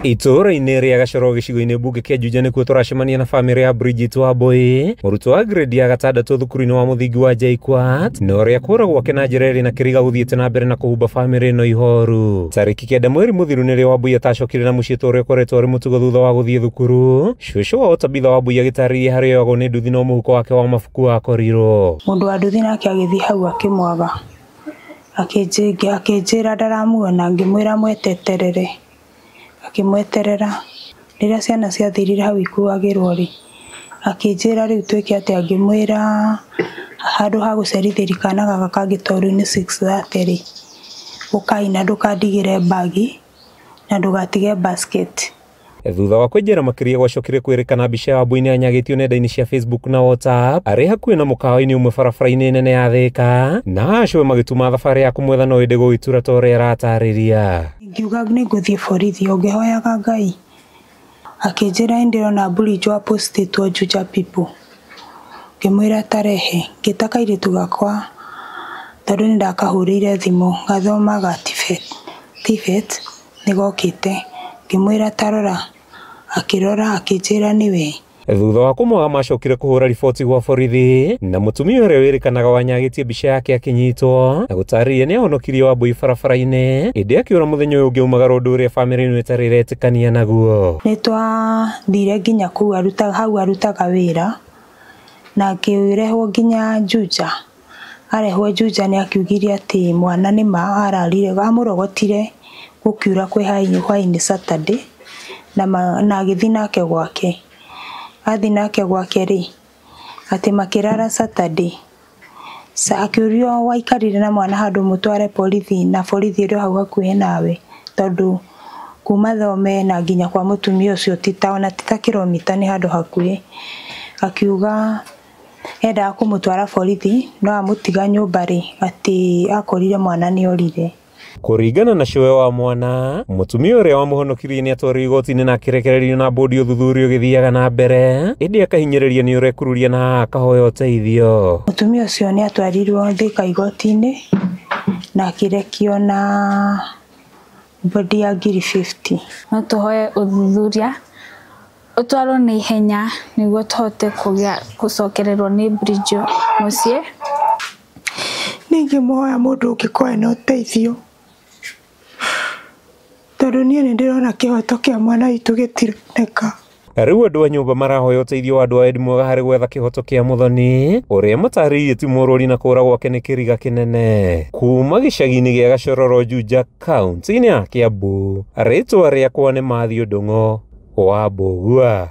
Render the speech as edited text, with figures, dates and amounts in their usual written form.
Itũũra-inĩ rĩa Gacoro gĩcigo-inĩ mbunge kĩa Juja nĩkuo tũracemania na bamĩrĩ ya Bridget Wambui, mũrutwo wa grade ya gatandatũ thukuru-inĩ wa mũthingi wa JKUAT, na ũrĩa kũra gwake na njĩra ĩrĩ na kĩriga gũthiĩte na mbere na kũhumba bamĩrĩ ĩno ihoru. Tarĩki 9 mweri mũthiru nĩrĩo Wambui atacokire na mũciĩ ta ũrĩa ũkoretwo arĩ mũtugo thutha wa gũthiĩ thukuru. Cũcũ wao Tabitha Wambui agĩtarĩria harĩa oyagwo nĩ nduthi no mũhuko wake wa mabuku wakorirwo. Mũndũ wa nduthi nake agĩthiĩ hau akĩmwaga, akĩnjĩra ndaramuona, ngĩmwĩra mweteterere, akĩmweterera. Rĩrĩa ciana ciathirire hau ikuagĩrwo rĩ, akĩnjĩra rĩu twĩke atĩa, ngĩmwĩra handũ ha gũcerithĩria kana gaka kangĩ tondũ rĩu nĩ 6:30 rĩ, ũkai na ndũkandigĩre mbagi na ndũgatige basket. Thutha wa kwenjera makĩria gwacokire kwĩrĩkana mbica ya Wambui nĩyanyagĩtio nenda-inĩ cia Facebook na WhatsApp arĩ hakuhĩ na mũkawa-inĩ ũmwe barabara-inĩ nene ya Thĩka, na acũwe magĩtuma thabarĩ ya kũmwetha no ĩndĩ gũgĩtura ta ũrĩa aratarĩria. Ngiuga nĩngũthiĩ borithi o ngĩhoyaga Ngai, akĩnjĩra nĩndĩrona Bridget wa postĩtwo Juja People, ngĩmwĩra tarehe, ngĩta kairĩtu gakwa tondũ nĩndakahũrĩire thimũ gathomaga TVET nĩgokĩte, ngĩmwĩra tarora, akĩrora akĩnjĩra nĩwe. Thutha wa kũmwaga macokire kũhũra riboti gwa borithi na mũtumia ũrĩa wĩrĩkanaga wanyagĩtie mbica yake akĩnyitwo na gũtarĩria nĩahonokirie Wambui barabara-inĩ ĩndĩ akĩũra mũthenya ũyũ ũngĩ aumagara ũndũ ũrĩa bamĩrĩ ĩno ĩtarĩ ĩretĩkania naguo. Nĩtwathire nginya kũu hau arutaga wĩra na akĩrehwo nginya Juja. Arehwo Juja nĩakiugire atĩ mwana nĩma ararire, amũrogotire gũkiura kwĩ hwaĩ-inĩ Saturday na agĩthiĩ nake gwake. Athiĩ nake gwake rĩ, atĩ makĩrara Saturday. Akĩũrio waikarire na mwana handũ mũtware borithi na borithi ĩrĩ o hau hakuhĩ nawe, tondũ kuma thome na nginya kwa mũtumia ũcio ona ti ta kilomita nĩ handũ hakuhĩ. Akiuga endaga kũmũtwara borithi no amũtiga nyũmba rĩ, atĩ akorire mwana nĩorire. Kũringana na cũwe wa mwana, mũtumia ũrĩa wamũhonokirie nĩatwarirwo igoti-inĩ na akĩrekererio na bodi ũthuthuria ũgĩthiaga na mbere, ĩndĩ akahinyĩrĩria nĩ ũrekururia na akahoya ũteithio. Mũtumia ũcio nĩatwarirwo Thĩka igoti-inĩ na akĩrekio na bodi ya 50,000. No tũhoe ũthuthuria ũtwarwo na ihenya nĩguo tũhote kũgĩa gũcokererwo nĩ Bridget mũciĩ. Ningĩmũhoya mũndũ ũngĩkorwo ena ũteithio, tondũ niĩ nĩndĩrona kĩhoto kĩa mwana witũ gĩtironeka. Rĩu andũ a nyũmba marahoya ũteithio wa andũ a wendi mwega harĩ gwetha kĩhoto kĩa mũthoni ũrĩa matarĩirie ti mũrũri na kũra gwake nĩ kĩriga kĩnene. Kuma gĩcagi-inĩ gĩa Gacororo Juja kaunti-inĩ ya Kiambu, rĩtwa rĩakwa nĩ Matthew Ndung'o wa Mbũgua.